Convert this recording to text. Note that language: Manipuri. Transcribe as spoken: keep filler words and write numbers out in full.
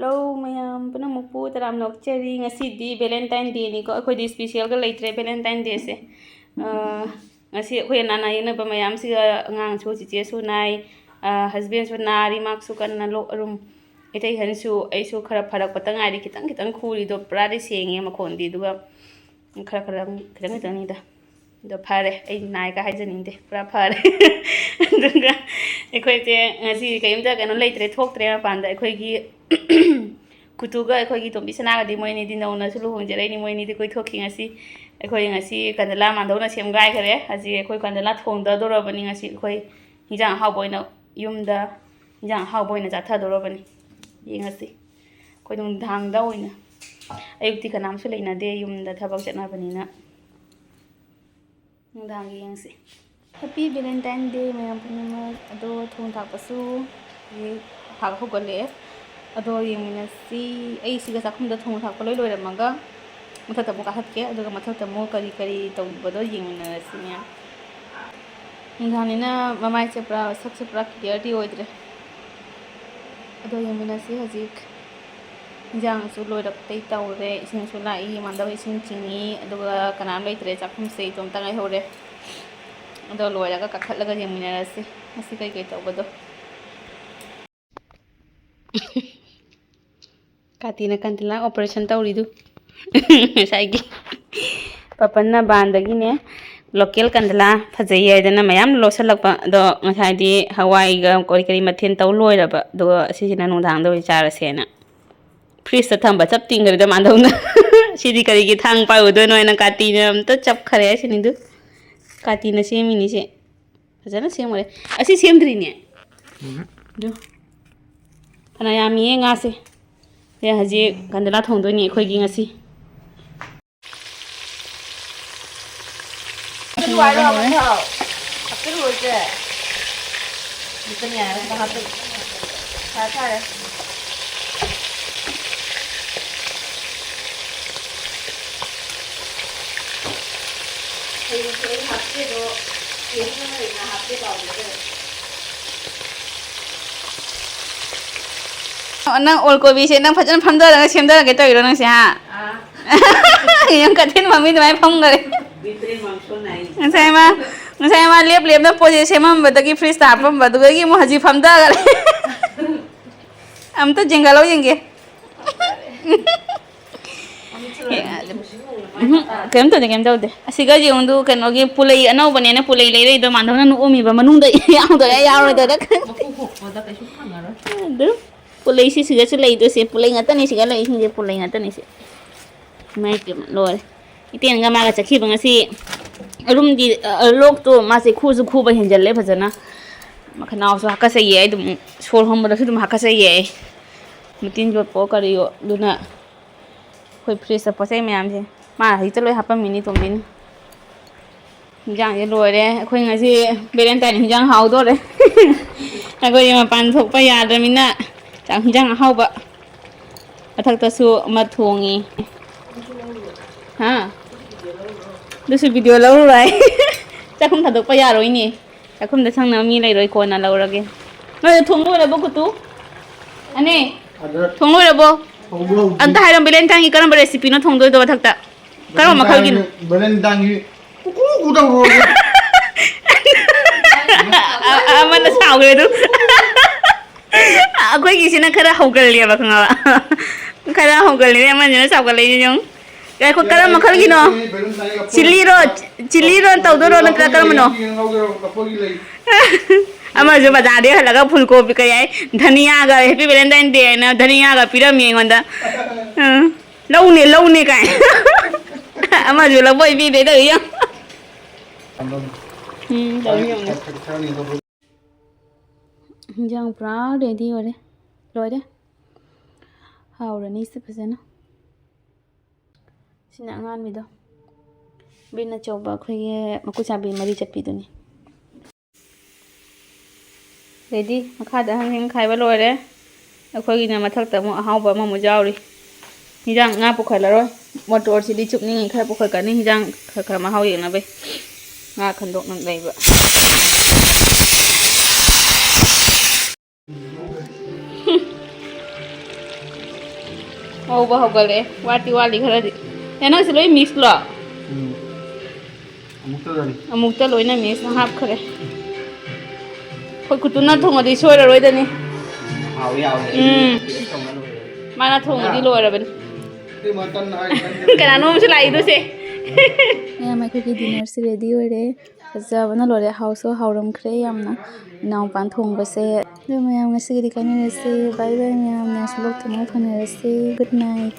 ꯍꯜꯂꯣ ꯃꯌꯥꯝ ꯄꯨꯝꯅꯃꯛꯄꯨ ꯇꯔꯥꯝꯅ ꯑꯣꯛꯆꯔꯤ꯫ ꯉꯁꯤꯗꯤ Valentine Dayꯅꯤꯀꯣ, ꯑꯩꯈꯣꯏꯗꯤ specialꯒ ꯂꯩꯇ꯭ꯔꯦ Valentine Dayꯁꯦ꯫ ꯑ, ꯉꯁꯤ ꯑꯩꯈꯣꯏ ꯅꯥꯅꯥ ꯌꯦꯛꯅꯕ ꯃꯌꯥꯝꯁꯤꯒ, ꯑꯉꯥꯡꯁꯨ ꯆꯤꯆꯦꯁꯨ ꯅꯥꯏ, ꯑ, husbandꯁꯨ ꯅꯥꯔꯤ, ꯃꯍꯥꯛꯁꯨ ꯀꯟꯅ ꯂꯣꯛ ꯑꯔꯨꯝ꯫ ꯏꯇꯩ ꯑꯍꯟꯁꯨ ꯑꯩꯁꯨ ꯈꯔ ꯐꯔꯛꯄꯇ ꯉꯥꯏꯔꯤ, ꯈꯤꯇꯪ ꯈꯤꯇꯪ ꯈꯨꯔꯤꯗꯣ ꯄꯨꯔꯥꯗꯤ ꯁꯦꯡꯉꯦ ꯃꯈꯣꯟꯗꯤ, ꯑꯗꯨꯒ ꯈꯔ ꯈꯔ ꯈꯤꯇꯪ ꯈꯤꯇꯪꯅꯤꯗ꯫ ꯑꯗꯣ ꯐꯔꯦ, ꯑꯩ ꯅꯥꯏꯒ ꯍꯥꯏꯖꯅꯤꯡꯗꯦ, ꯄꯨꯔꯥ ꯐꯔꯦ꯫ ꯑꯗꯨꯒ ꯑꯩꯈꯣꯏꯁꯦ ꯉꯁꯤ ꯀꯔꯤꯝꯇ ꯀꯩꯅꯣ ꯂꯩꯇ꯭ꯔꯦ, ꯊꯣꯛꯇ꯭ꯔꯦ ꯃꯄꯥꯟꯗ꯫ ꯑꯩꯈꯣꯏꯒꯤ ꯀꯨꯇꯨꯒ ꯑꯩꯈꯣꯏꯒꯤ ꯇꯣꯝꯕꯤ ꯁꯅꯥꯒꯗꯤ ꯃꯣꯏ ꯑꯅꯤꯗꯤ ꯅꯧꯅꯁꯨ ꯂꯨꯍꯣꯡꯖꯔꯛꯏꯅꯤ, ꯃꯣꯏ ꯑꯅꯤꯗꯤ ꯀꯣꯏꯊꯣꯛꯈꯤ ꯉꯁꯤ꯫ ꯑꯩꯈꯣꯏ ꯉꯁꯤ ꯀꯟꯗꯂꯥ ꯃꯥꯟꯗꯧꯅ ꯁꯦꯝꯒꯥꯏꯈꯔꯦ꯫ ꯍꯧꯖꯤꯛ ꯑꯩꯈꯣꯏ ꯀꯟꯗꯂꯥ ꯊꯣꯡꯗꯗꯧꯔꯕꯅꯤ꯫ ꯉꯁꯤ ꯑꯩꯈꯣꯏ ꯍꯤꯟꯖꯥꯡ ꯑꯍꯥꯎꯕ ꯑꯣꯏꯅ ꯌꯨꯝꯗ ꯍꯤꯟꯖꯥꯡ ꯑꯍꯥꯎꯕ ꯑꯣꯏꯅ ꯆꯥꯊꯗꯧꯔꯕꯅꯤ꯫ ꯌꯦꯡꯉꯁꯤ꯫ ꯑꯩꯈꯣꯏ ꯅꯨꯡꯗꯥꯡꯗ ꯑꯣꯏꯅ, ꯑꯌꯨꯛꯇꯤ ꯀꯅꯥꯝꯁꯨ ꯂꯩꯅꯗꯦ, ꯌꯨꯝꯗ ꯊꯕꯛ ꯆꯠꯅꯕꯅꯤꯅ꯫ ꯅꯨꯡꯗꯥꯡꯒꯤ ꯌꯦꯡꯁꯤ꯫ Happy Valentine Day ꯃꯌꯥꯝ ꯄꯨꯝꯅꯃꯛ꯫ ꯑꯗꯣ ꯊꯣꯡ ꯊꯥꯛꯄꯁꯨ ꯍꯧꯖꯤꯛ ꯊꯥꯛ ꯍꯧꯒꯠꯂꯛꯑꯦ꯫ ꯑꯗꯣ ꯌꯦꯡꯃꯤꯟꯅꯁꯤ꯫ ꯑꯩ ꯁꯤꯒ ꯆꯥꯛꯈꯨꯝꯗ ꯊꯣꯡ ꯊꯥꯛꯄ ꯂꯣꯏ ꯂꯣꯏꯔꯝꯃꯒ ꯃꯊꯛꯇ ꯑꯃꯨꯛ ꯀꯥꯈꯠꯀꯦ, ꯑꯗꯨꯒ ꯃꯊꯛꯇ ꯑꯃꯨꯛ ꯀꯔꯤ ꯀꯔꯤ ꯇꯧꯕꯗꯣ ꯌꯦꯡꯃꯤꯟꯅꯔꯁꯤ ꯃꯌꯥꯝ꯫ ꯅꯨꯡꯗꯥꯡꯅꯤꯅ ꯃꯃꯥꯏꯁꯦ ꯄꯨꯔꯥ, ꯁꯛꯁꯦ ꯄꯨꯔꯥ clearꯗꯤ ꯑꯣꯏꯗ꯭ꯔꯦ꯫ ꯑꯗꯣ ꯌꯦꯡꯃꯤꯟꯅꯁꯤ ꯍꯧꯖꯤꯛ꯫ ꯏꯟꯖꯥꯡꯁꯨ ꯂꯣꯏꯔꯛꯇꯩ ꯇꯧꯔꯦ, ꯏꯁꯤꯡꯁꯨ ꯂꯥꯛꯏ, ꯏꯃꯥꯟꯗꯧ ꯏꯁꯤꯡ ꯆꯤꯡꯉꯤ, ꯑꯗꯨꯒ ꯀꯅꯥꯝ ꯂꯩꯇ꯭ꯔꯦ, ꯆꯥꯛꯈꯨꯝꯁꯦ ꯏꯇꯣꯝꯇ ꯉꯥꯏꯍꯧꯔꯦ꯫ ꯑꯗꯣ ꯂꯣꯏꯔꯒ ꯀꯥꯈꯠꯂꯒ ꯌꯦꯡꯃꯤꯟꯅꯔꯁꯤ ꯉꯁꯤ ꯀꯩꯀꯩ ꯇꯧꯕꯗꯣ꯫ ꯀꯥꯇꯤꯅ ꯀꯟꯗꯂꯥ operation ꯇꯧꯔꯤꯗꯨ꯫ ꯉꯁꯥꯏꯒꯤ ꯄꯥꯄꯟꯅ ꯕꯥꯟꯗꯒꯤꯅꯦ, local ꯀꯟꯗꯂꯥ ꯐꯖꯩ ꯍꯥꯏꯗꯅ ꯃꯌꯥꯝ ꯂꯧꯁꯜꯂꯛꯄ꯫ ꯑꯗꯣ ꯉꯁꯥꯏꯗꯤ ꯍꯋꯥꯏꯒ ꯀꯔꯤ ꯀꯔꯤ ꯃꯊꯦꯜ ꯇꯧ ꯂꯣꯏꯔꯕ, ꯑꯗꯨꯒ ꯑꯁꯤꯁꯤꯅ ꯅꯨꯡꯗꯥꯡꯗ ꯑꯣꯏꯅ ꯆꯥꯔꯁꯦꯅ꯫ Fridgeꯇ ꯊꯝꯕ ꯆꯞ ꯇꯤꯡꯈ꯭ꯔꯦꯗ ꯃꯥꯟꯗꯧꯅ꯫ ꯁꯤꯗꯤ ꯀꯔꯤꯒꯤ ꯊꯥꯡ ꯄꯥꯏꯔꯨꯗꯣꯏꯅꯣ ꯍꯥꯏꯅ ꯀꯥꯇꯤꯅ ꯑꯝꯇ ꯆꯞꯈꯔꯦ ꯍꯥꯏꯁꯤꯅꯤꯗꯨ꯫ ꯀꯥꯇꯤꯅ ꯁꯦꯝꯃꯤꯅꯤꯁꯦ꯫ ꯐꯖꯅ ꯁꯦꯝꯈꯔꯦ꯫ ꯑꯁꯤ ꯁꯦꯝꯗ꯭ꯔꯤꯅꯦ꯫ ꯎꯝ꯫ ꯑꯗꯨ ꯐꯅ ꯌꯥꯝꯃꯤꯌꯦ ꯉꯥꯁꯦ꯫ ꯁꯦ ꯍꯧꯖꯤꯛ ꯀꯟꯗꯂꯥ ꯊꯣꯡꯗꯣꯏꯅꯤ ꯑꯩꯈꯣꯏꯒꯤ ꯉꯁꯤ꯫ ꯍꯥꯞꯆꯤꯜꯂꯨ ꯍꯥꯏꯔꯣ, ꯃꯊꯛ? ꯍꯥꯞꯆꯤꯜꯂꯨꯔꯁꯦ꯫ ꯂꯤꯇꯔ ꯃꯌꯥ ꯈꯛꯇ ꯍꯥꯞꯆꯤꯜꯂꯨ꯫ ꯐꯔꯦ, ꯐꯔꯦ꯫ ꯍꯌꯦꯡꯁꯨ ꯑꯩ ꯍꯥꯞꯀꯦꯗꯣ, ꯆꯦꯡ ꯂꯩꯅ ꯍꯥꯞꯀꯦ ꯇꯧꯕꯅꯦ꯫ ꯅꯪ ꯑꯣꯜ ꯀꯣꯕꯤꯁꯦ ꯅꯪ ꯐꯖꯅ ꯐꯝꯊꯔꯒ ꯁꯦꯝꯊꯔꯒꯦ ꯇꯧꯔꯤꯔꯣ ꯅꯪꯁꯦ, ꯍꯥ? ꯑꯥ꯫ ꯌꯥꯝ ꯀꯊꯤꯟ ꯃꯃꯤ ꯑꯗꯨꯃꯥꯏꯅ ꯐꯝꯈꯔꯦ꯫ ꯕꯤꯇ꯭ꯔꯦ ꯃꯥꯡꯁꯣꯟ ꯍꯥꯏ꯫ ꯉꯁꯥꯏ ꯃꯥ, ꯉꯁꯥꯏ ꯃꯥ ꯂꯦꯞ ꯂꯦꯞꯅ ꯄꯣꯠꯁꯦ ꯁꯦꯝꯃꯝꯕꯗꯒꯤ ꯐ꯭ꯔꯤꯖꯇ ꯍꯥꯞꯄꯝꯕ, ꯑꯗꯨꯗꯒꯤ ꯑꯃꯨꯛ ꯍꯧꯖꯤꯛ ꯐꯝꯊꯈꯔꯦ꯫ ꯑꯝꯇ ꯌꯦꯡꯒꯠꯂꯣ ꯌꯦꯡꯒꯦ꯫ ꯎꯝ, ꯀꯩꯝ ꯇꯧꯗꯦ, ꯀꯩꯝ ꯇꯧꯗꯦ꯫ ꯑꯁꯤꯒ ꯌꯦꯡꯉꯨꯗꯨ, ꯀꯩꯅꯣꯒꯤ ꯄꯨꯂꯩ ꯑꯅꯧꯕꯅꯦꯅ ꯄꯨꯂꯩ ꯂꯩꯔꯛꯏꯗꯣ, ꯃꯥꯟꯗꯧꯅ ꯅꯣꯛꯑꯝꯃꯤꯕ, ꯃꯅꯨꯡꯗ ꯌꯥꯎꯗꯣꯏꯔꯥ ꯌꯥꯎꯔꯣꯏꯗꯣꯏꯔꯥ ꯈꯪꯗꯦ꯫ ꯃꯀꯨ ꯈꯣꯛꯄꯗ ꯀꯩꯁꯨ ꯐꯪꯉꯔꯣꯏ꯫ ꯑꯗꯨ ꯄꯨꯂꯩꯁꯤ ꯁꯤꯗꯁꯨ ꯂꯩꯗꯣꯏꯁꯦ, ꯄꯨꯂꯩ ꯉꯥꯛꯇꯅꯤ ꯁꯤꯗ ꯂꯩꯁꯤꯡꯁꯦ, ꯄꯨꯂꯩ ꯉꯥꯛꯇꯅꯤ ꯁꯤ꯫ ꯏꯃꯥꯏ ꯄꯦꯝꯃ, ꯂꯣꯏꯔꯦ꯫ ꯏꯇꯦꯟꯒ ꯃꯥꯒ ꯆꯠꯈꯤꯕ ꯉꯁꯤ꯫ ꯑꯔꯨꯝꯒꯤ, ꯑ, ꯂꯣꯛꯇꯣ ꯃꯥꯁꯦ ꯈꯨꯁꯨ ꯈꯨꯕ ꯍꯦꯟꯖꯜꯂꯦ ꯐꯖꯅ꯫ ꯃꯈꯅꯥꯎꯁꯨ ꯍꯥꯀꯠꯆꯩꯌꯦ, ꯑꯩ ꯑꯗꯨꯝ ꯁꯣꯔ ꯍꯣꯟꯕꯗꯁꯨ ꯑꯗꯨꯝ ꯍꯥꯀꯠꯆꯩꯌꯦ ꯑꯩ꯫ ꯃꯇꯤꯟ ꯌꯣꯠꯄꯣ ꯀꯔꯤꯌꯣ꯫ ꯑꯗꯨꯅ ꯑꯩꯈꯣꯏ ꯐ꯭ꯔꯤꯖꯇ ꯄꯣꯠ ꯆꯩ ꯃꯌꯥꯝꯁꯦ ꯃꯥ ꯍꯧꯖꯤꯛꯇ ꯂꯣꯏ ꯍꯥꯄꯝꯃꯤꯅꯤ ꯇꯣꯝꯕꯤꯅ꯫ ꯍꯤꯟꯖꯥꯡꯁꯦ ꯂꯣꯏꯔꯦ꯫ ꯑꯩꯈꯣꯏ ꯉꯁꯤ ꯚꯦꯂꯦꯟꯇꯥꯏꯟ ꯍꯤꯟꯖꯥꯡ ꯍꯥꯎꯗꯣꯔꯦ꯫ ꯑꯩꯈꯣꯏꯗꯤ ꯃꯄꯥꯟ ꯊꯣꯛꯄ ꯌꯥꯗ꯭ꯔꯃꯤꯅ ꯆꯥꯛ ꯍꯤꯟꯖꯥꯡ ꯑꯍꯥꯎꯕ꯫ ꯃꯊꯛꯇꯁꯨ ꯑꯃ ꯊꯣꯡꯉꯤ꯫ ꯍꯥ? ꯑꯗꯨꯁꯨ ꯚꯤꯗꯤꯑꯣ ꯂꯧꯔꯨꯔꯣꯏ꯫ ꯆꯥꯛꯈꯨꯝ ꯊꯥꯗꯣꯛꯄ ꯌꯥꯔꯣꯏꯅꯦ꯫ ꯆꯥꯛꯈꯨꯝꯗ ꯁꯪꯅꯕ ꯃꯤ ꯂꯩꯔꯣꯏ, ꯀꯣꯟꯅ ꯂꯧꯔꯒꯦ꯫ ꯅꯣꯏꯗ ꯊꯣꯡ ꯂꯣꯏꯔꯕꯣ, ꯀꯨꯇꯨ? ꯑꯅꯦ, ꯑꯗ ꯊꯣꯡ ꯂꯣꯏꯔꯕꯣ? ꯊꯣꯡꯕ ꯍꯧꯗ꯭ꯔꯤ꯫ ꯑꯝꯇ ꯍꯥꯏꯔꯝ, ꯚꯦꯂꯦꯟꯇꯥꯏꯟꯒꯤ ꯀꯔꯝꯕ ꯔꯦꯁꯤꯄꯤꯅꯣ ꯊꯣꯡꯗꯣꯏꯗꯣ ꯃꯊꯛꯇ? ꯀꯔꯝꯕ ꯃꯈꯜꯒꯤꯅꯣ? ꯚꯦꯂꯦꯟꯇꯥꯏꯟꯒꯤ, ꯚꯦꯂꯦꯟꯇꯥꯏꯟꯒꯤ ꯀꯨꯀꯨ ꯀꯨ ꯇꯧꯔꯣ꯫ ꯑ-, ꯑꯃꯅ ꯁꯥꯎꯈ꯭ꯔꯦ ꯑꯗꯨ꯫ ꯑꯩꯈꯣꯏꯒꯤꯁꯤꯅ ꯈꯔ ꯍꯧꯒꯜꯂꯦꯕ, ꯈꯪꯉꯕ? ꯈꯔ ꯍꯧꯒꯜꯂꯤꯅꯦ, ꯑꯃꯁꯤꯅ ꯆꯥꯎꯈꯠꯂꯛꯏꯁꯦ ꯌꯦꯡꯉꯨ꯫ ꯉꯥꯏꯈꯣ, ꯀꯔꯝꯕ ꯃꯈꯜꯒꯤꯅꯣ? ꯚꯦꯂꯦꯟꯇꯥꯏꯟꯒꯤ ꯂꯐꯣꯏ꯫ ꯆꯤꯜꯂꯤꯔꯣ? ꯆꯤꯜꯂꯤꯔꯣ ꯇꯧꯗꯣꯏꯔꯣ ꯅꯠꯇ꯭ꯔꯒ ꯀꯔꯝꯕꯅꯣ? ꯂꯐꯣꯏꯒꯤ ꯂꯩ, ꯂꯐꯣꯏꯒꯤ ꯂꯩ ꯂꯧꯒꯦꯔꯣ? ꯂꯐꯣꯏꯒꯤ ꯂꯩ꯫ ꯑꯃꯁꯨ ꯕꯖꯥꯔꯗꯩ ꯍꯜꯂꯒ ꯐꯨꯜ ꯀꯣꯕꯤ ꯀꯩ ꯍꯥꯏ, ꯙꯅꯤꯌꯥꯒ ꯍꯦꯄꯤ ꯚꯦꯂꯦꯟꯇꯥꯏꯟ ꯗꯦ ꯍꯥꯏꯅ ꯙꯅꯤꯌꯥꯒ ꯄꯤꯔꯝꯃꯤ ꯑꯩꯉꯣꯟꯗ꯫ ꯎꯝ꯫ ꯂꯧꯅꯦ, ꯂꯧꯅꯦ ꯀꯥꯏ꯫ ꯑꯃꯁꯨ ꯂꯐꯣꯏ ꯄꯤꯗꯦ ꯇꯧꯔꯤ ꯌꯦꯡꯉꯨ꯫ ꯎꯝ, ꯇꯧꯔꯤ ꯌꯦꯡꯉꯨ꯫ ꯍꯤꯟꯖꯥꯡ ꯄꯨꯔꯥ ꯔꯦꯗꯤ ꯑꯣꯏꯔꯦ꯫ ꯂꯣꯏꯔꯦ꯫ ꯍꯥꯎꯔꯅꯤ ꯁꯤ ꯐꯖꯅ꯫ ꯁꯤꯅ ꯑꯉꯥꯟꯕꯤꯗꯣ꯫ ꯕꯤꯟ ꯑꯆꯧꯕ ꯑꯩꯈꯣꯏꯒꯤ ꯃꯀꯨ ꯆꯥꯕꯤ ꯃꯔꯤ ꯆꯠꯄꯤꯗꯨꯅꯤ꯫ ꯔꯦꯗꯤ꯫ ꯃꯈꯥꯗ ꯍꯪ ꯍꯪ ꯈꯥꯏꯕ ꯂꯣꯏꯔꯦ꯫ ꯑꯩꯈꯣꯏꯒꯤꯅ ꯃꯊꯛꯇ ꯑꯃꯨꯛ ꯑꯍꯥꯎꯕ ꯑꯃꯃꯨꯛ ꯌꯥꯎꯔꯤ꯫ ꯍꯤꯟꯖꯥꯡ ꯉꯥ ꯄꯨꯈꯠꯂꯔꯣꯏ꯫ ꯃꯣꯇꯣꯔꯁꯤꯗꯤ ꯆꯨꯞꯅꯤꯡꯉꯤ, ꯈꯔ ꯄꯨꯈꯠꯀꯅꯤ꯫ ꯍꯤꯟꯖꯥꯡ ꯈꯔ ꯈꯔ ꯃꯍꯥꯎ ꯌꯦꯡꯅꯕꯩ꯫ ꯉꯥ ꯈꯟꯗꯣꯛꯅ ꯂꯩꯕ꯫ ꯉꯧꯕ ꯍꯧꯒꯠꯂꯛꯑꯦ꯫ ꯋꯥꯠꯇꯤ ꯋꯥꯠꯂꯤ ꯈꯔꯗꯤ꯫ ꯑꯦ, ꯅꯪꯁꯦ ꯂꯣꯏ ꯃꯤꯛꯁꯂꯣ? ꯎꯝ꯫ ꯑꯃꯨꯛꯇꯗꯅꯤ꯫ ꯑꯃꯨꯛꯇ ꯂꯣꯏꯅ ꯃꯤꯛꯁꯅ ꯍꯥꯞꯈ꯭ꯔꯦ꯫ ꯑꯩꯈꯣꯏ ꯈꯨꯠꯇꯨꯅ ꯊꯣꯡꯉꯗꯤ ꯁꯣꯏꯔꯔꯣꯏꯗꯅꯤ꯫ ꯍꯥꯎꯏ, ꯍꯥꯎꯏ꯫ ꯎꯝ꯫ ꯑꯩꯗꯤ ꯇꯦꯁ ꯇꯧꯅ ꯂꯣꯏꯔꯦ꯫ ꯃꯥꯅ ꯊꯣꯡꯉꯗꯤ ꯂꯣꯏꯔꯕꯅꯤ꯫ ꯏꯇꯩꯃ ꯇꯟ ꯍꯥꯏ, ꯇꯟ ꯀꯅꯥꯅꯣꯝꯁꯨ ꯂꯥꯛꯏꯗꯨꯁꯦ꯫ ꯃꯌꯥꯝ, ꯑꯩꯈꯣꯏꯒꯤ dinnerꯁꯦ ready ꯑꯣꯏꯔꯦ꯫ ꯐꯖꯕꯅ ꯂꯣꯏꯔꯦ꯫ ꯍꯥꯎꯁꯨ ꯍꯥꯎꯔꯝꯈ꯭ꯔꯦ ꯌꯥꯝꯅ꯫ ꯏꯅꯥꯎꯄꯥꯅ ꯊꯣꯡꯕꯁꯦ꯫ ꯑꯗꯨ ꯃꯌꯥꯝ, ꯉꯁꯤꯒꯤꯗꯤ ꯀꯥꯏꯅꯔꯁꯤ꯫ Bye bye ꯃꯌꯥꯝ꯫ Next vlogꯇ ꯑꯃꯨꯛ ꯐꯪꯅꯔꯁꯤ꯫ Good night꯫